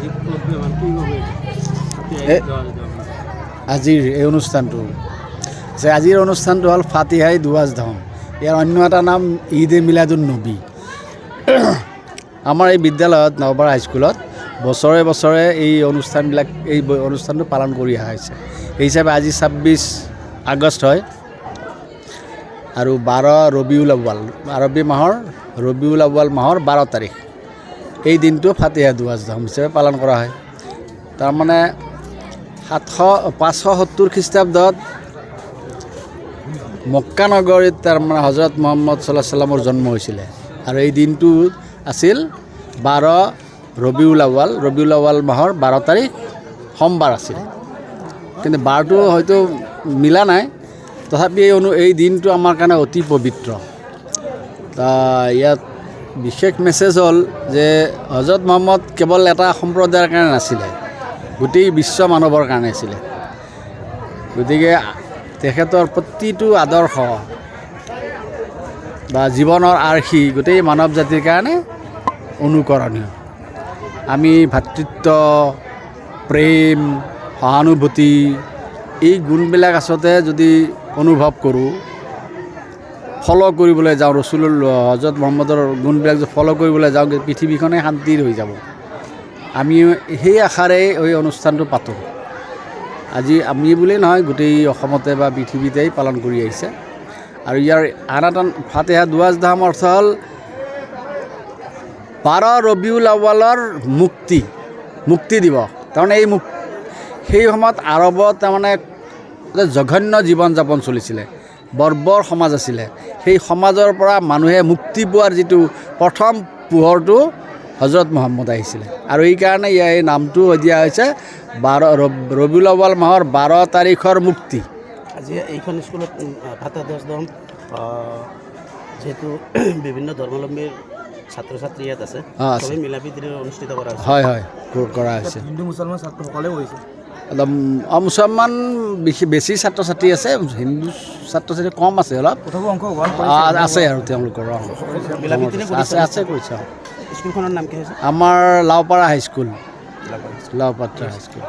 যি প্ৰগ্ৰেম কি ক'ব? আজিৰ এই অনুষ্ঠানটো যে আজিৰ অনুষ্ঠানটো হ'ল ফাতিহাই দুৱাজধাম। ইয়াৰ অন্য এটা নাম ঈদ এ মিলাদুন নবী। আমাৰ এই বিদ্যালয়ত, নলবাৰী হাইস্কুলত বছৰে বছৰে এই অনুষ্ঠানবিলাক, এই অনুষ্ঠানটো পালন কৰি অহা হৈছে। এই হিচাপে আজি 26 আগষ্ট হয় আৰু 12 ৰবিউল আউ্বাল, আৰবী মাহৰ ৰবিউল আউ্বাল মাহৰ 12 তাৰিখ। এই দিনটো ফাতিহা দুৱাজধাম হিচাপে পালন কৰা হয়। তাৰমানে 570 খ্ৰীষ্টাব্দত মক্কা নগৰীত তাৰমানে হজৰত মহম্মদ চাল্লাহ সাল্লামৰ জন্ম হৈছিলে আৰু এই দিনটো আছিল 12 ৰবিউল আউ্বাল, ৰবিউল আউ্বাল মাহৰ 12 তাৰিখ সোমবাৰ আছিল। কিন্তু বাৰটো হয়তো মিলা নাই, তথাপি এই দিনটো আমাৰ কাৰণে অতি পবিত্ৰ। তা ইয়াত বিশেষ মেছেজ হ'ল যে হজৰত মহম্মদ কেৱল এটা সম্প্ৰদায়ৰ কাৰণে নাছিলে, গোটেই বিশ্ব মানৱৰ কাৰণে আছিলে। গতিকে তেখেতৰ প্ৰতিটো আদৰ্শ বা জীৱনৰ আৰ্হি গোটেই মানৱ জাতিৰ কাৰণে অনুকৰণীয়। আমি ভাতৃত্ব, প্ৰেম, সহানুভূতি এই গুণবিলাক আচলতে যদি অনুভৱ কৰোঁ, ফ'ল' কৰিবলৈ যাওঁ, ৰচুল হজৰত মহম্মদৰ গুণবিলাক যদি ফ'ল' কৰিবলৈ যাওঁ, পৃথিৱীখনেই শান্তিৰ হৈ যাব। আমি সেই আশাৰেই এই অনুষ্ঠানটো পাতোঁ। আজি আমি বুলিয়েই নহয়, গোটেই অসমতে বা পৃথিৱীতেই পালন কৰি আহিছে। আৰু ইয়াৰ আন এটা ফাতেহা দুৱাজধাম অৰ্থ হ'ল 12 ৰবিউল আউ্বালৰ মুক্তি দিৱস। তাৰমানে সেই সময়ত আৰৱত তাৰমানে এটা জঘন্য জীৱন যাপন চলিছিলে, বৰ্বৰ সমাজ আছিলে। সেই সমাজৰ পৰা মানুহে মুক্তি পোৱাৰ যিটো প্ৰথম পোহৰটো হজৰত মহম্মদ আহিছিলে আৰু এইকাৰণে ইয়াৰ এই নামটো দিয়া হৈছে 12 ৰবিউল আউ্বাল মাহৰ 12 তাৰিখৰ মুক্তি। আজি এইখন স্কুলত ফাতেহা দহদম, যিহেতু বিভিন্ন ধৰ্মাৱলম্বীৰ ছাত্ৰ ছাত্ৰী ইয়াত আছে, আছে। চবেই মিলা প্ৰীতিৰে অনুষ্ঠিত কৰা হৈছে। হয়, কৰা হৈছে। হিন্দু মুছলমান ছাত্ৰসকলেও কৰিছে? অলপ মুছলমান বেছি বেছি ছাত্ৰ ছাত্ৰী আছে, হিন্দু ছাত্ৰ ছাত্ৰী কম আছে অলপ। তথাপিও অংশগ্ৰহণ আছে আৰু তেওঁলোকৰ মিলা প্ৰীতিৰে আছে আছে কৰিছে। স্কুলখনৰ নাম কি হৈছে? আমাৰ লাওপাৰা হাইস্কুল, লাওপাত্ৰা হাইস্কুল।